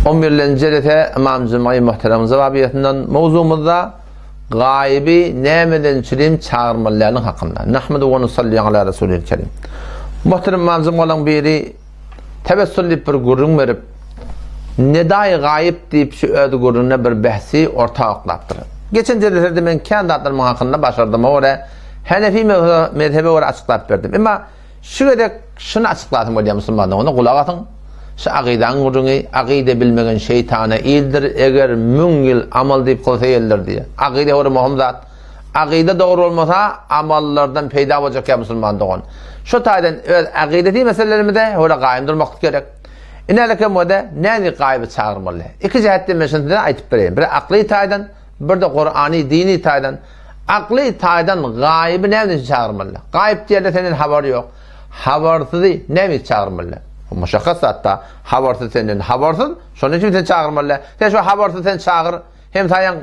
On birlenji jelese Ymam Jumai Muhteremiň zawabiýasyndan mowzugymyzda gaýyby nämeden çilim çagyrmalyanyň hakynda. Nahmedu we nusalli ala Resulil Kerim. Muhterem Ymam Jumalaň biri tebessül diýip bir gürrüň berip, Nedaý gaýyp diýip şu öz gürrüňine bir behsi orta oklapdyr. Geçen jeleselerde men kän zatlar muň hakynda başardyma görä Hanefi mezhebe görä açyklap berdim. Emma Şu gezek şuny açyklasym gelýär musulmanlar, onda gulak asyň. Şu agydaň gürrüňi, agyda bilmegen şeýtana ildir, eger müň ýyl amal diýip kylsa ýeldir diýýär. Agyda bir möhüm zat. Agyda dogry bolmasa, amallardan peýda boljak ýa musulman dogan. Şu taýdan öz agydasy meselelerimize höre gaýym durmaklyk gerek. Inälekem wede nädip gaýyby çagyrmaly? Iki jähetden men şuny size aýtyp bereýin. Biri akly taýdan, bir-de Kurany dini taýdan. Akly taýdan gaýyby näme üçin çagyrmaly? Gaýyp diýende senden habary ýok. Habarsyzy näme üçin çagyrmaly? Muşakkas zatda habarsyz senden habarsyz, şonuň üçin sen çagyrmaly. Sen şu habarsyz sen çagyr. Hemsaýaň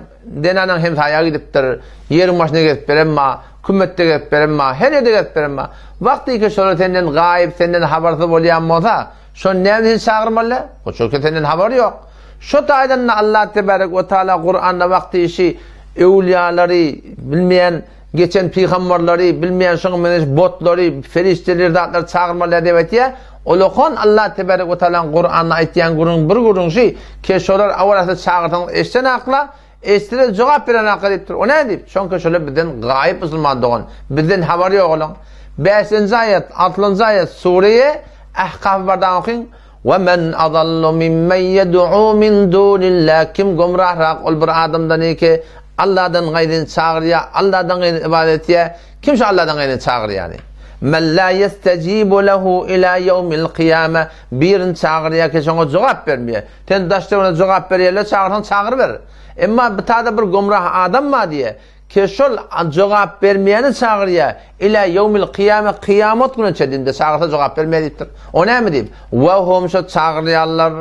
zenanaň hemsaýa gidipdir. Ýeriň başyna gezip beremma, kümmetde gezip beremma, her ýerde gezip beremma. Wagtyky şolar senden gaýyp, senden habarsyz bolýan bolsa, Şony näme üçin çagyrmaly? O çünki senden habary ýok. Şo taýdan-da Allah tebarek we taala Kuranda wagty işi öwliýalary bilmeýän geçen pygamberleri bilmeýän şoňa meňzeş botlary, ferişdeleri zatlary çagyrmaly diýip aýtýar. Olakan Allah tebarek we taalaň Kuranda aýtýan gürrüň bir gürrüň şi, ke şolar awal asly çagyrsaňyz eşden akla, Eşitse jogap beren hakka diýipdir. O näme diýip? Şoňka şolar bizden gaýyp musulman dogan. Bizden habary ýok olaň. Bäşinji aýat, altynjy aýat Sureýe Ahkaf bardan okyň. We men adallu mimmen yed'u min dunillah kim gumrahrak ol bir adamdan ki Allahdan gaýryny çagyrýar, Allahdan gaýryny ibadet etýär. Kim şu Allahdan gaýryny çagyrýany? Men la yestejibu lehu ila ýewmil kyýame birini çagyrýar ki şoňa jogap bermeýär. Sen daş-töwerege jogap berýärler, çagyrsaň çagyryber. Emma bu tada bir gomrah adam bar diýe, ki şol jogap bermeýäni çagyrýar, ilä ýewmil kyýame, kyýamat gününe çenli çagyrsa jogap bermeýär diýipdir. O näme diýip? We hum şo çagyrýarlar,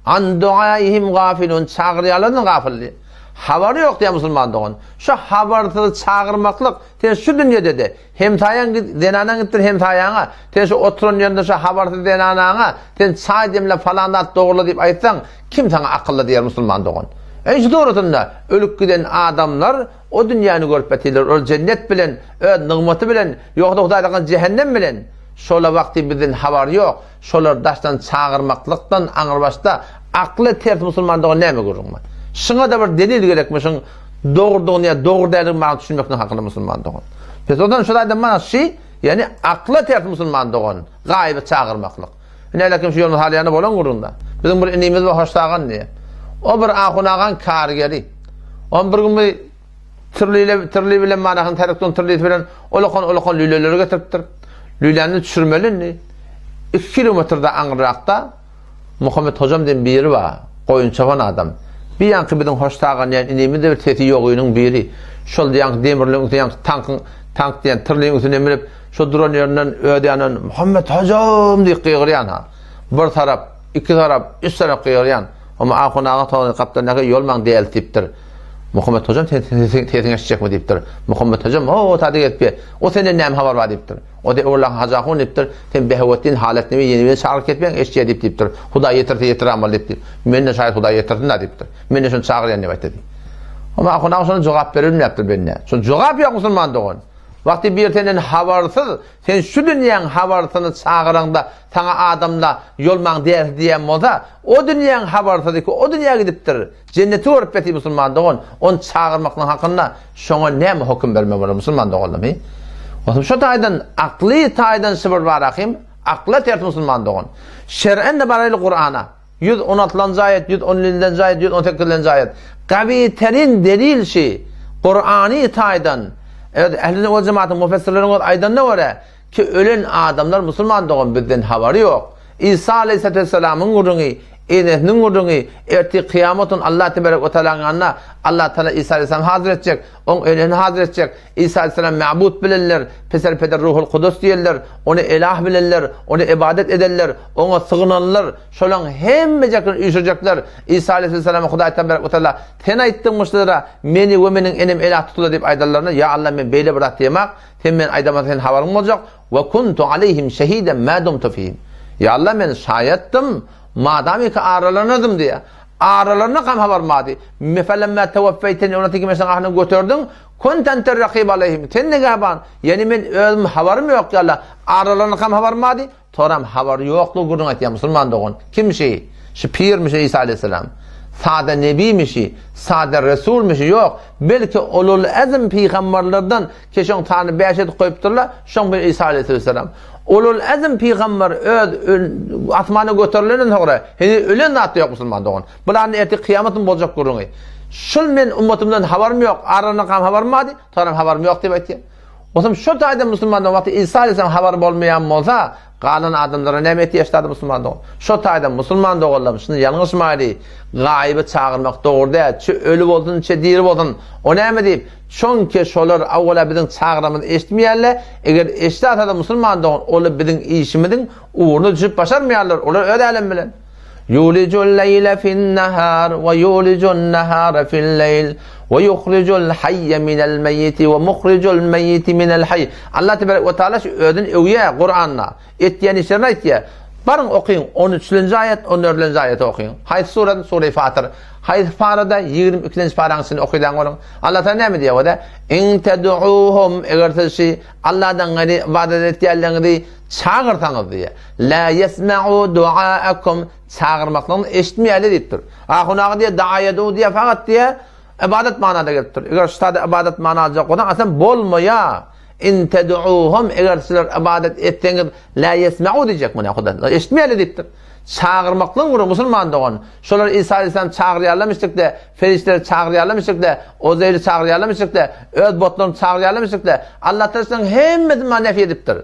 an duaihim gafilun, çagyrýarlardan gafyl diýip. Habary ýok diýýär musulman dogan. Şu habarsyz çagyrmaklyk sen şu dünýede-de Hemsaýaň git, zenanaň gitdir hemsaýaňa, sen şu oturan ýerinde şu habarsyz zenanaňa, sen çaý demle falan zat dogurla diýip aýtsaň, kim saňa akylly diýer musulman dogan. Eý şu dogrusynda ölüp giden adamlar o dünýäni görüp ýatyrlar, olar jennet bilen, öz nygmaty bilen, ýogsa Hudaý saklansyn jähennem bilen. Şola wagty bizden habary ýok, şolary daşdan çagyrmaklykdan aňrybaşda akly ters musulman dogan näme gürrüň bar. Şuňa-da bir delil gerekmi şuň dogrudygyny ýa dogry däldigini maňa düşünmeklik hakynda musulman dogan. Pes ondan şol aýdan mana şi, ýani akla ters musulman dogan, gaýyby çagyrmaklyk. Ine kim şu ýolun halýany bolan gürrüňde. Biziň bir inimiz bar hoşsagan diýe. O bir ahun agan kargeri. On bir gün bir tyrlyle tyrly bilen manahyn terikden tyrlysy bilen olakan olakan lüleleri getiripdir. Lüläni düşürmeli indi. 2 kilometrde aňryrakda Muhammet hojam diýen biri bar, goýun çopan adam. Bir ýaňky biziň hoştagan diýen inimiz-de bir sesi ýogynyň biri. Şol ýaňky demirligiň üstüne ýaňky tankyň, tank diýen tyrlyň üstüne münüp, şo duran ýerinden öz ýanyndan Muhammet hojam diýip gygyrýan-ha. Bir tarap, iki tarap, üç tarap gygyrýan. Oma ahun aga togany gapdalyndaky ýol maň däl diýipdir. Muhammet hojam sen sesiňi eşitjekmi diýipdir. Muhammet hojam o tada gelip, o senden näme habar bar diýipdir. O-da Öwrüläň Hajy ahun diýipdir, Sen Behewetdin Haletnimi ýene birini çagyryp ketmeň, eşitýä diýip diýipdir. Hudaý ýetirse ýetirämeli diýip. Mende şaýat Hudaý ýetirsin-dä diýipdir. Mende şony çagyrýan diýip aýtdy diýip. Onda ahun aga şona jogap berilmeýäpdir bende. Şol jogap ýok musulman dogan. Wagty bir senden habarsyz, sen şu dünýäň habarsyny çagyraňda saňa adamla ýol maň dälsi diýen bolsa, o dünýäň habarsyzy ki o dünýä gidipdir. Jenneti görüp beti musulman dogan, ony çagyrmaklygyň hakynda şoňa näme höküm berme bolar musulman doganlarym he? Otum şo taýdan akly taýdan şy bir bar ahim, akla ters musulman dogan. Şer'en de baraýly Kur'ana. 116-njy aýat, 117-nji aýat, 118-nji aýat. Gawy terin delil şi Kur'any taýdan. Evet, ehli sünnet we jemaatyň müfessirleriniň öz aýdanyna görä, Ki ölen adamlar musulman dogan bizden habary ýok. Isa aleýhissalatu wessalamyň gürrüňi, enesiniň gürrüňi, ertir kyýamat gün Allah tebarek we taalaň ýanynda Allah taala Isa aleýhissalamy hazyr etjek, oň enesini hazyr etjek. Isa aleýhissalam mabut bilenler, peser peder Ruhul Kudus diýenler, ony elah bilenler, ony ybadat edenler, oňa sygynanlar, şolaň hemmejekini üýşürjekler. Isa aleýhissalama Hudaý tebarek we taala sen aýtdyňmyşlara meni we meniň enem elah tutular diýip aýdanlarynda ýa Allah men beýle bir zat diýemak, Sen men aýdamasa sen habaryň boljak, we kuntu aleýhim şehiden ma dumtu fihim. Ýa Allah men şaýatdym, madamyki aralarynadym diýýär. Aralarynda kam habarym bardy. Felemma tewaffeýteni, ondan soň men seni ahyryny göterdiň, kunte enter rakybe aleýhim, sen nigähban, ýagny men özüm habarym ýok ýa Allah, aralarynda kam habarym bardy, Soram habary ýoklugy gürrüň aýtýar musulman dogan. Kim şi? Şi pirmi şi Isa aleýhissalam? Sada nebimi şi? Sada resulmy şi? Ýok. Belki ulul azm pygamberlerden ki şoň sany 5 edip goýupdyrlar, şoň bir Isa aleýhissalam. Ulul azm pygamber öz asmana göterilenden soňra heniz ölen zat ýok musulman dogan. Bularny ertir kyýamatyň boljak gürrüňi. Şul men ummatymdan habarym ýok, aralygyndan kam habarym bardy, soram habarym ýok diýip aýtýar. Bolsam şo taýda musulmandan wagty Isa aleyhisselam habary bolmaýan bolsa, galan adamlara näme etýär ştada musulman dogan? Şo taýda musulman doganlarym şuny ýalňyşmaýly, gaýyby çagyrmak dogry däl, çe öli bolsun, çe diri bolsun. O näme diýip, çonki şolar awwala biziň çagyramyzy eşitmeýärler, eger eşidasada musulman dogan, olar biziň işimiziň ugruna düşüp başarmaýarlar, olar öz älem bilen. Ýulijul leýle fin-nahar we ýulijun nahara fil-leýl we ýuhrijul haýýe minel meýiti we muhrijul meýiti minel haý. Allah tebarek we taala şu özüni öwýär Kuranda. Etýän işlerini aýtýar. Baryň okyň 13-nji aýat, 14-nji aýaty okyň. Haýsy suradan? Sure-i Fatyr. Haýsy parada? 22-nji paraň içinde okylan görüň. Allah taala näme diýýär o-da? In ted'uhum eger siz şu Allahdan gaýry ybadat etýänleriňizi Çagyrsaňyz diýýär. Lä ýesme'u duaekum, çagyrmaklygyňyzy eşitmeýärler diýipdir. Ahun aga diýýär, daa ýedu diýýär, fakat diýýär, ybadat manada gelipdir. Eger şu sada ybadat mana aljak bolsaň, asam bolmaýar. In ted'uhum, eger sizler ybadat etseňiz, lä ýesme'u diýjek muny Hudaý. Eşitmeýärler diýipdir. Çagyrmaklygyň gürrüňi musulman dogan. Şolar Isa aleyhisselam çagyrýarlarmyşdykda, perişdeleri çagyrýarlarmyşdykda, Ozeýri çagyrýarlarmyşdykda, öz botlaryny çagyrýarlarmyşdykda, Allah Taala şolaryň hemmesini maňa nefi edipdir.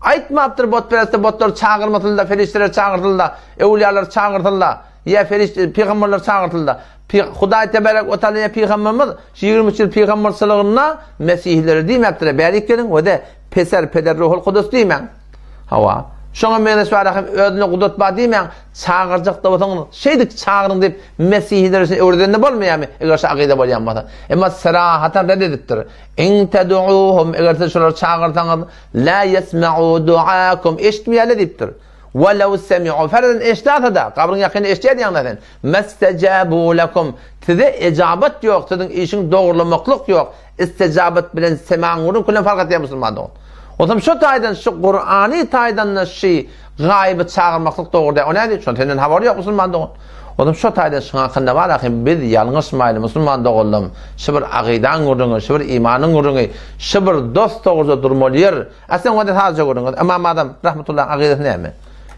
Aýtmapdyr botperestler botlary çagyrmasynlar, perişdeleri çagyrsynlar, öwlüýalary çagyrsynlar, ýa perişde, pygamberleri çagyrsynlar. Hudaý tebarek we taala ýa pygamberimiz şu 23 ýyl pygamberçiliginde mesihilere diýmäpdir, bärik geliň we-de Peser, Peder, Ruhul Kudus diýmäň. Hawa. Şoňa meňzeş bar hem özüne gudrat bar diýmäň, çagyrjak-da bolsaňyz, şeýdip çagyryň diýip, mesihiler üçin öwredende bolmaýarmy, eger şu akyda bolýan bolsa. Emma serahatan red edipdir. In ted'uhum, eger siz şolary çagyrsaňyz, la ýesme'u duakum, eşitmeýärler diýipdir. We lew semi'u, ferzen eşidäse-de, gabryň ýakynda eşidýär diýýäň-dä sen. Mestejabu lekum, size ejabat ýok, siziň işiňi dogurlamaklyk ýok. Istijabat bilen semaň gürrüň külen fark etýär musulman dogan. Onsoň şu taýdan şu Kurany taýdan şu gaýyby çagyrmaklyk dogry däl. O nädip? Şon senden habary ýok musulman dogan. Onsoň şu taýdan şuň hakynda bar ahim biz ýalňyşmaýly musulman doganlarym. Şu bir agydaň gürrüňi, şu bir imanyň gürrüňi, şu bir dost dogruja durmaly ýer. Aslen onda sadja gürrüň. Ymam Azam rahmetullahi agydasy näme?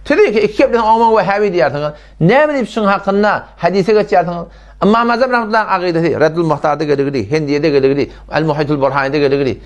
Siz iki iki gepleseň oňa wahhabi diýersiňiz. Näme diýip şuň hakynda hadise geçýärsiňiz? Ymam Azam rahmetullahyň agydasy Reddul Muhtarda geligidi, Hendiýede geligidi, El Muhitul Burhanide geligidi.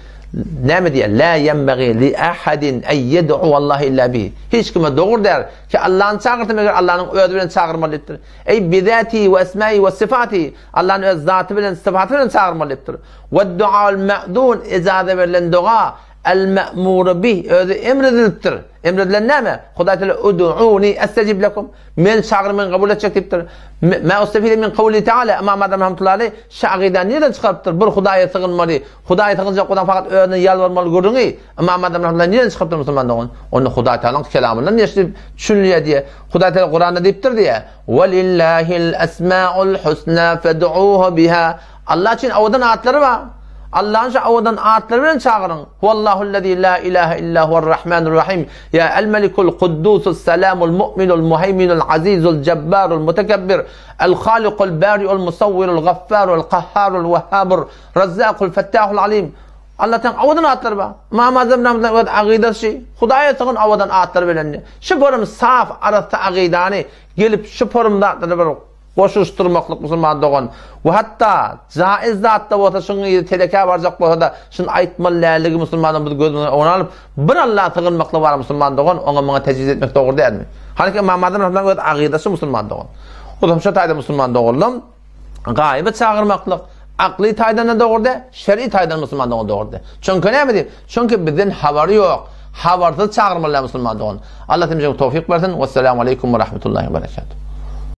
Näme diýýär? La ýenbagi li ahadin en ýed'u Allaha illa bihi. Hiç kime dogry däl ki Allahny çagyrsyn eger Allahnyň özi bilen çagyrmaly diýipdir. Eý bizati we esmai we sifati Allahny öz zaty bilen syfaty bilen çagyrmaly diýipdir. We duaul ma'dun ijaza berlen doga El me'muru bih, özi emredilipdir. Emredilen näme? Hudaý Teala ud'uni estejib lekum. Meni çagyryň, men kabul etjek diýipdir. Ma ustefide min kawli Teala, Ymam Azam rahmetullahi aleyh şu akydany nireden çykarypdyr? Bir Hudaýa sygynmaly, Hudaýa sygynjak bolsaň fakat özüne ýalbarmaly gürrüňi Ymam Azam rahmetullahi nireden çykarypdyr musulman dogan? Onda Hudaý Tealanyň kelamyndan eşidip düşünilýär diýe. Hudaý Teala Kuranda diýipdir diýe. Welillahil esmaul husna fed'uhu biha. Allah üçin owadan atlary bar. Allah'ın şu owadan atlary bilen çagyryň. Huwallahullezî la ilahe illa huwer-rahmanur-rahim. Ya el-melikul kuddusus selamul mu'minul muheyminul azizul cebbarul mutekebbir. El-halikul bari'ul musawwirul gaffarul kahharul wehhabur razzakul fettahul alim. Allah'tan owadan atlary bar. Imam Azam namazdan öz agydasy, Hudaýa sygyn owadan atlary bilen. Şu forum saf, arassa agydany gelip şu forum zatlary bir Goşulyşdyrmaklyk musulman dogan we hatda jaiz zatda bolsa şuň yzy telekä barjak bolsada şuny aýtmaly dälligi musulmandan biz gözümiziň öňüne alyp bir Allaha sygynmaklyk bar musulman dogan oňa muňa tejwiz etmek dogry dälmi? Hany Ymam Azam rahmetullah öz agydasy musulman dogan. Ozam şo taýda musulman doganlam gaýyby çagyrmaklyk akly taýdan da dogry däl, şer'i taýdan musulman dogan dogry däl. Çünki näme diýip? Çünki bizden habary ýok. Habarsyz çagyrmaly musulman dogan. Allah hemmämize towfik bersin. Wessalamu aleýkum we rahmetullahi we berekatuh.